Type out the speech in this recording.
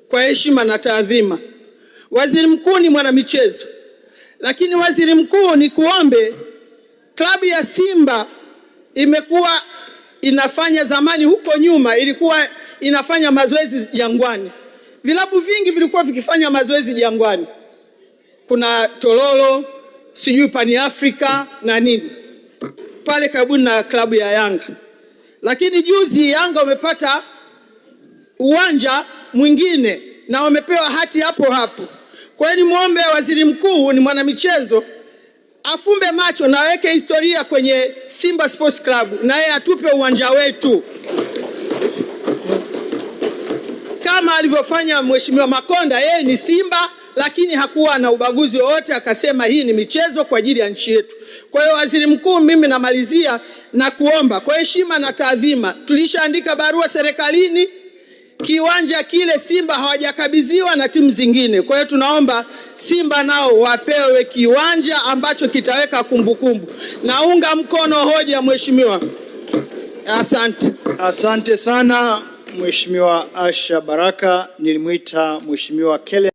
kwa heshima na taadhima, waziri mkuu ni mwanamichezo, lakini waziri mkuu, ni kuombe, klabu ya Simba imekuwa inafanya zamani, huko nyuma ilikuwa inafanya mazoezi Jangwani. Vilabu vingi vilikuwa vikifanya mazoezi Jangwani, kuna Tororo, sijui Pan Africa na nini pale karibuni na klabu ya Yanga, lakini juzi Yanga wamepata uwanja mwingine na wamepewa hati hapo hapo. Kwa hiyo nimwombe waziri mkuu, ni mwanamichezo, afumbe macho na aweke historia kwenye Simba Sports Club, na yeye atupe uwanja wetu kama alivyofanya Mheshimiwa Makonda. Yeye ni Simba lakini hakuwa na ubaguzi wowote, akasema hii ni michezo kwa ajili ya nchi yetu. Kwa hiyo, waziri mkuu, mimi namalizia na kuomba kwa heshima na taadhima, tulishaandika barua serikalini, kiwanja kile Simba hawajakabidhiwa na timu zingine. Kwa hiyo tunaomba Simba nao wapewe kiwanja ambacho kitaweka kumbukumbu. Naunga mkono hoja mheshimiwa. Asante. Asante sana Mheshimiwa Asha Baraka. Nilimwita Mheshimiwa Kele